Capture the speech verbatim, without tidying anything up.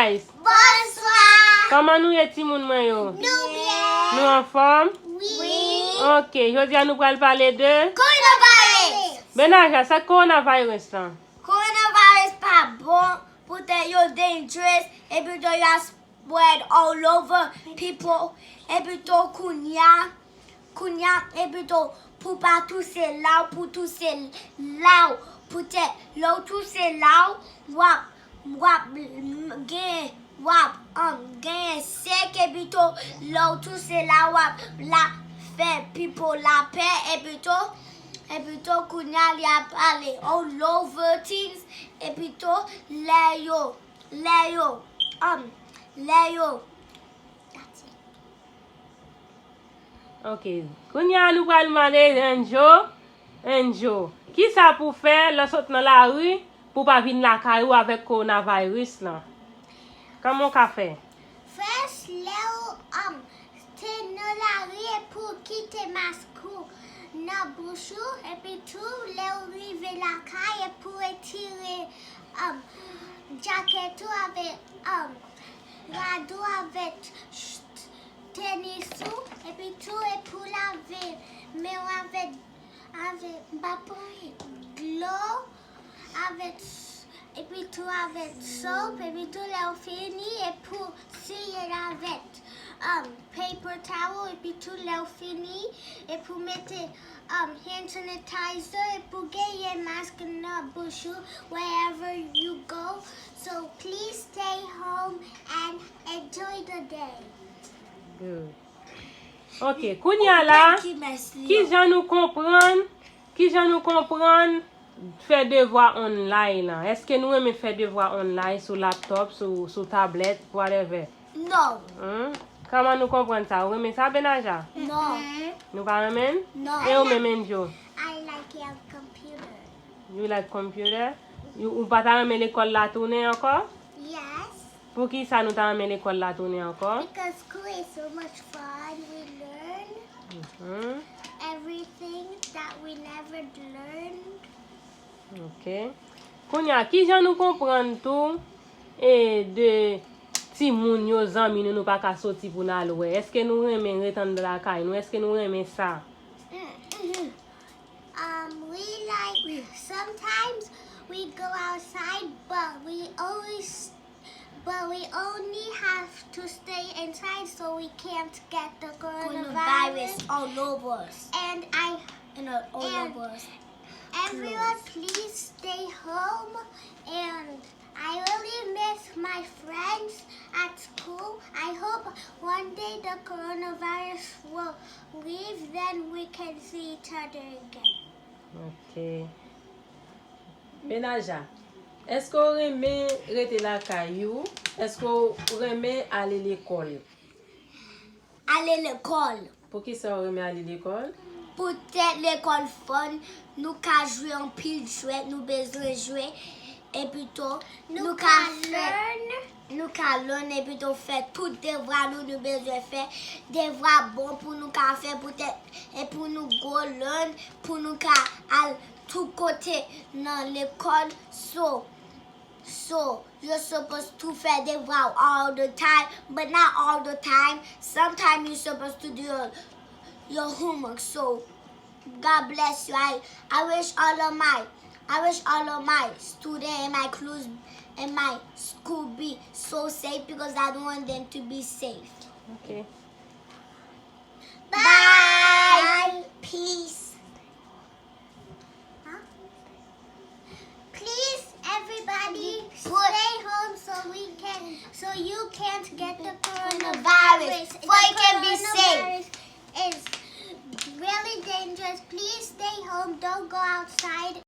Guys, bonswa. Kòman nou ye, timoun mwen yo? Nou byen. Nou anfòm? Wi. Ok, jodi a nou pral pale de coronavirus. Benaja, sa k coronavirus lan? Coronavirus pa bon, poutèt yo dangerous, epi tou y ap spread all over people, epi tou kounya, kounya, epi tou pou pa touse la w, pou touse la w, poutèt lè w touse la w, w ap, w ap gen, w ap, um, gen sèk, epi tou lè w touse la, w ap la fè people lapè, epi tou, epi tou kounya li ap pale all over things, epi tou lè yo, lè yo, um, lè yo. That's it. Ok. Kounya nou pral mande Enjo. Enjo, kisa pou fè lè w sot nan lari pou w pa vin lakay ou avèk coronavirus lan? Kòman w ka fè? First, lè w, um, te nan lari, epi w kite mask ou nan bouch ou, epi tou lè w rive lakay, epi w retire, um, jakèt ou avèk, um, rad ou avèk tenis ou, epi tou, epi w lave men w avèk, avèk, m pa pran dlo, avèk, epi tou avèk soap, epi tou lè w fini, epi w siye l avèk, um, paper towel, epi tou lè w fini, epi w mete, um, hand sanitizer, epi w genyen mask nan bouch ou wherever you go. So please stay home and enjoy the day. Good. Ok, kounya la, kijan nou konprann, kijan nou konprann fè devwa online lan? Èske nou renmen fè devwa online sou laptop, sou, sou tablèt, whatever? Non. Hmm? Kòman nou konprann sa? Ou renmen sa, Benaja? Non. Nou pa renmen l? Non. E ou menm, Enjo? I like your computer. You like computer? You, ou pa ta renmen lekòl la tounen ankò? Yes. Poukisa nou ta renmen lekòl la tounen ankò? Because school is so much fun. We learn, mhm, everything that we never learned. Ok. Kounya, kijan nou konprann tou, e, de timoun yo, zanmi nou, nou pa ka soti pou n al wè? Èske nou renmen ret anndan lakay nou? Èske nou renmen sa? Mm, mhm. Um, we like, sometimes we go outside, but we always, but we only have to stay inside so we can't get the coronavirus. Coronavirus all over us. And I, and all over us. Everyone, please stay home and I really miss my friends at school. I hope one day the coronavirus will leave, then we can see each other again. Ok. Benaja, èske w renmen rete lakay ou? Èske w renmen ale lekòl? Ale lekòl. Poukisa w renmen ale lekòl? Poutèt lekòl fun, nou ka jwe anpil jwèt nou bezwen jwe, epi tou nou ka fè, nou ka learn, epi tou fè tout devwa nou, nou bezwen fè. Devwa bon pou nou ka fè, poutèt, e pou nou go learn, pou nou ka al tout kote nan lekòl. So, So, you're supposed to fè devwa all the time, but not all the time. Sometimes you're supposed to do your, your homework. So, God bless you. I, I wish all of my, I wish all of my student and my close and my school be so safe because I don't want them to be safe. Ok. Bye. Bye. Peace. Please, everybody, stay home so we can, so you can't get the coronavirus.